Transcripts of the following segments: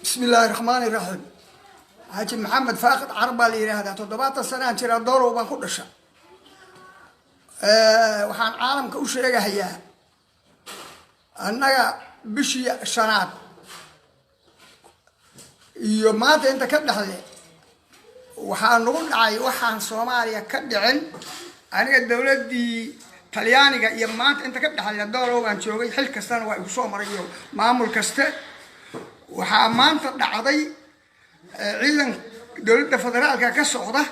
Bismi illaahi raxmaani raxiim. Xaaji Maxamed Faaqid Carab baa la yidhaahdaa. 70 sanaan jiraa, Doolow baan ku dhasha. Waxaan caalamka u sheegahayaa, annaga bishii shanaad iyo maanta inta ka dhexle waxaa nagu dhacay waxaan Soomaaliya ka dhicin. Aniga dowladdii Talyaaniga iyo maanta inta ka dhexle Doolow baan joogay, xil kastana waa igu soo maray iyo maamul kaste. Waxaa maanta dhacday ciidan dowladda federaalka ka socda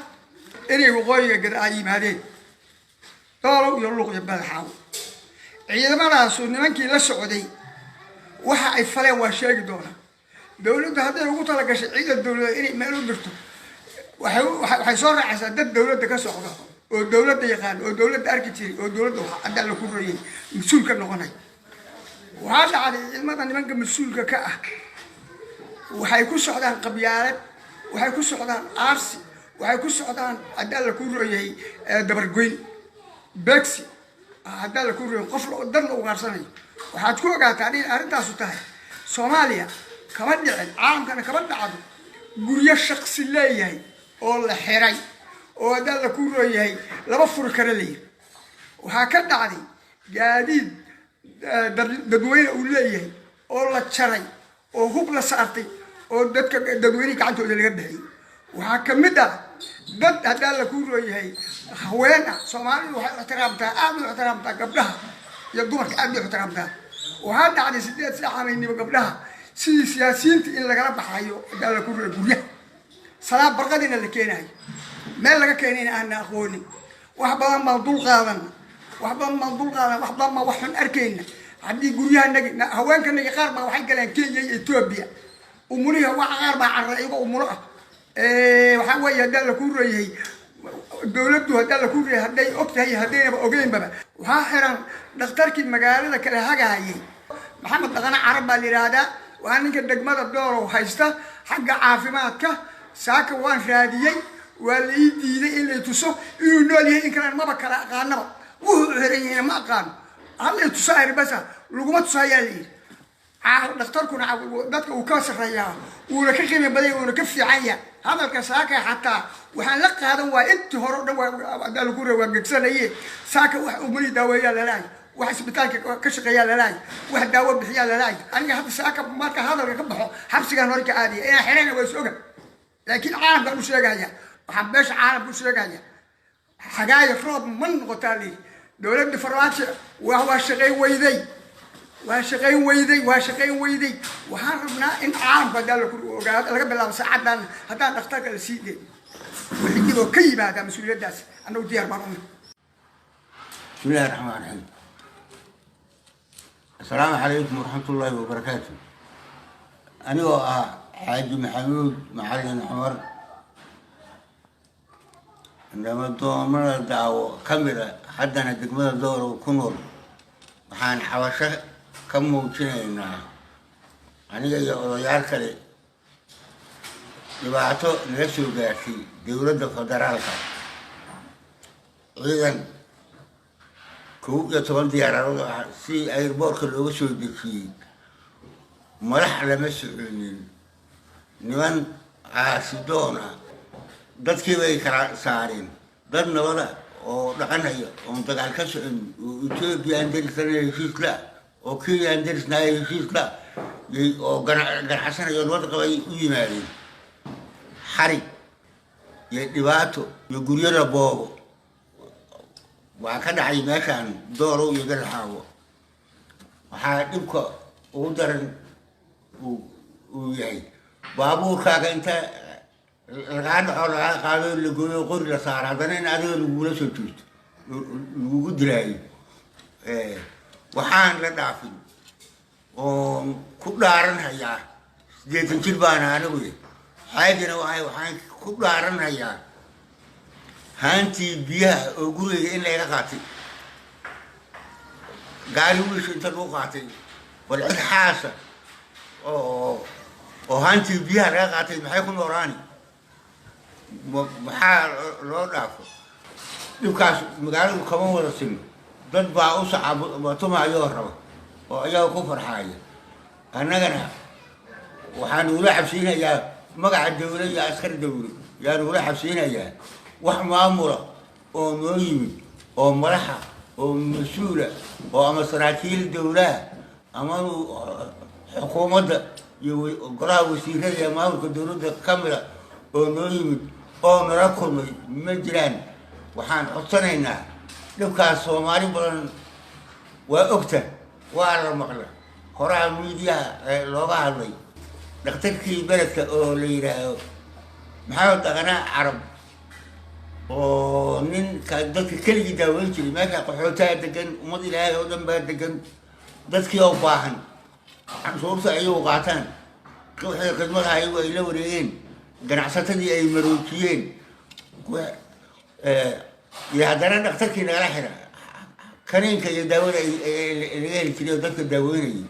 inay waqooyiga Gada ay yimaadeen, Doolow iyo Luuq iyo Badaxaawo. Ciidamadaasu nimankii la socday waxa ay faleen waa sheegi doonaa. Dowladdu hadday ugu talagashay ciidan dowladeed inay meel u dirto, waxay soo raacaysaa dad dowladda ka socda oo dowladda yaqaan oo dowladda arki jiray oo dowladda wax cadaan la ku royay mas-uul ka noqonay. Waxaa dhacday ciidamada nimanka mas-uulka ka ah waxay ku socdaan qabyaalad, waxay ku socdaan aarsi, waxay ku socdaan haddaan la ku royahay dabargoyn, begsi haddaan la ku royahay qof dad la ugaarsanayo. Waxaad ku ogaataa inay arrintaasu tahay Soomaaliya kama dhicin, caalamkana kama dhacdo guryo shaksi leeyahay oo la xiray oo haddaan la ku royahay lama furi karo la yiri. Waxaa ka dhacday gaadiid dadweyne uu leeyahay oo la jaray oo hub la saartay oo dadka dadweynihi gacantooda laga bixiyey. Waxaa ka mid ah dad haddaan la ku rooyahay haween ah. Soomaalidu waxay ixtiraamtaa, aada u ixtiraamtaa gabdhaha iyo dumarka, aad bay ixtiraamtaa. Waxaa dhacday 8 saac habeennimo gabdhaha sidii siyaasiyiinta in lagala baxayo haddaan la ku rooyay guryaha, salaad barqadina la keenayo, meel laga keenayna aana aqoonin. Wax badan baan dul qaadana, wax badan baan dul qaadana, wax badan baan wax xun arkayna. Haddii guryahanagi haweenkanagi qaar baa waxay galeen Kenya iyo Etoobiya, umulihi waxa qaar baa carra iyagoo umulo ah. Waxaa weeye haddaan la kuu royahay dowladdu haddaan la kuu royahay hadday og tahay, haddaynaba ogeynbaba, waxaa xiran dhakhtarkii magaalada kale hagahayay. Maxamed Dhaqane Carab baa la yidhaahdaa, waa ninka degmada Doolow haysta xagga caafimaadka. Saaka waan raadiyey, waa la ii diiday in lay tuso. Inuu nool yahay in kalaan maba kala aqaanaba, wuxuu xiran yahayna ma aqaano. Hallay tuso basa laguma tuso ayaa la yidhi. Dhakhtarkuna dadka uu ka sarreeyaa, wuuna ka qiimi badan, wuuna ka fiican yahay. Hadalka saaka xataa waxaan la qaadan waaya. Intii hore o dhan hadaa lagu waa gegsanaye. Saaka wax umali daaweeyaa lalahay, wax isbitaalka ka shaqeeyaa lalahay, wax daawo bixiyaa lalahay. Aniga hadda saaka marka hadalka ka baxo xabsigaan hore ka aadaya inaan xirayna waa is oga, laakiin caalamkaan u sheegaya, waxaan beesha caalamka u sheegaya, xagaaya roob ma noqotaa lihi. Dowladda Farmaajo waa shaqayn weyday, waa shaqayn weyday, waa shaqayn weyday. Waxaan rabnaa in caalamku haddaa laku ogaado laga bilaabo saacadan haddaan dhakhtarka la sii deyn, wixii dib oo ka yimaada mas-uuliyaddaas annagu diyaar baan una. بسم الله الرحمن الرحيم. السلام عليكم ورحمة الله وبركاته. Anigoo ah Xaaji Maxamuud Macalin Cumar, namadoomada daawo ka mida, haddana degmada Doolow ku nool, waxaan xabasho ka muujinaynaa aniga iyo odayaal kale dhibaato naga soo gaartay dowladda federaalka. Ciidan 11 diyaaradood ah si airport-ka looga soo dejiyey, madax lama soconin, niman caasidoon ah dadkii bay kala saareen. Dad nabada oo dhaqanaya oon dagaal ka socon oo Ethoobiyan derisana heshiis la oo Kenyan derisnaaya heshiis la oo ganacsanayo nabad qabay u yimaadeen. Xarig iyo dhibaato iyo guryo la boobo waa ka dhacay meeshaan Doolow iyo Galaxaawo. Waxaa dhibka ugu daran uu yahay baabuurkaaga inta lagaa dhaco, lagaa qaado, la gooyo, qori la saaro, haddana in adiga lagula soo jeesto, lagugu dilaayo. Waxaan la dhaafin oon ku dhaaranhayaa, 80 jir baana anigu yahay, xaajina waay, waxaan ku dhaaranhayaa haantii biyaha oo gurigayga in layga qaatay, gaari wiisha inta lagu qaatay. Bal cid xaasa oo haantii biyaha laga qaatay maxay ku noolaani? Maxaa loo dhaafo dhibkaas? Magaaladu kama wada sino. Dad baa u sacabatumayoo raba oo ayaga ku farxaaya, annagana Waxaa nagula xabsiinayaa magaca dawle iyo askar dawle yaa nagula xabsiinayaa. Wax maamula oo noo yimid oo madaxa oo mas-uula oo ama saraakiil dawlaha ama xukuumadda iyo golaha wasiirada iyo maamulka dawladda ka mida oo noo yimid oo nala kulmay ma jiraan. Waxaan codsanaynaa, dhibkaas Soomaali badan waa ogta, waa la maqla, horaha miidiyaha looga hadlay. Dhakhtarkii beledka oo la yidhaaho Maxamed Dhaqanaa Carab oo ninka dadka keligii daaweyn jiray, meesha qaxootaha degan, ummad Ilaahay oo dhan baa degan, dadkii oo baahan, canshuurta ayagu qaataan, wixii khidmadaha ayagu ay la wareegeen, ganacsatadii ay maroojiyeen, iyo haddana dhakhtarkii nagala xira kaniinka iyo daawada laga heli jiray oo dadka daaweynayay.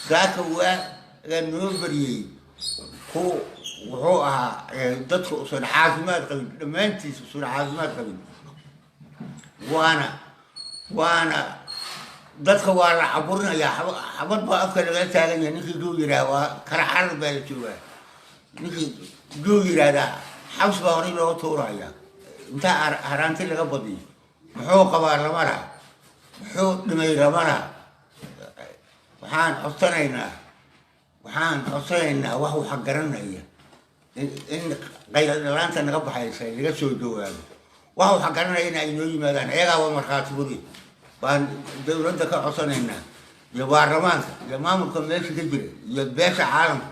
Saaka waa noo bariyey ku wuxuu ahaa dadka usan caafimaad qabin, dhammaantiis usan caafimaad qabin. Waana dadka waa la caburinayaa, xabad baa afka lagala taagan yahay. Ninkii guu yidhaah waa kala carar baa la joogaa. Ninkii guu yidhaahdaa xabs baa horay looga tuuraya intaa haraanti laga badiyo. Muxuu qabaa lama laha, muxuu dhimay lama laha. Waxaan codsanaynaa wax waxa garanaya in qayladhalaanta naga baxaysa laga soo jawaabo. Wax waxa garanaya in ay noo yimaadaan, ayagaaba markhaati furi baan dawladda ka codsanaynaa iyo baarlamaanka iyo maamulka meesha ka jira iyo beesha caalamka.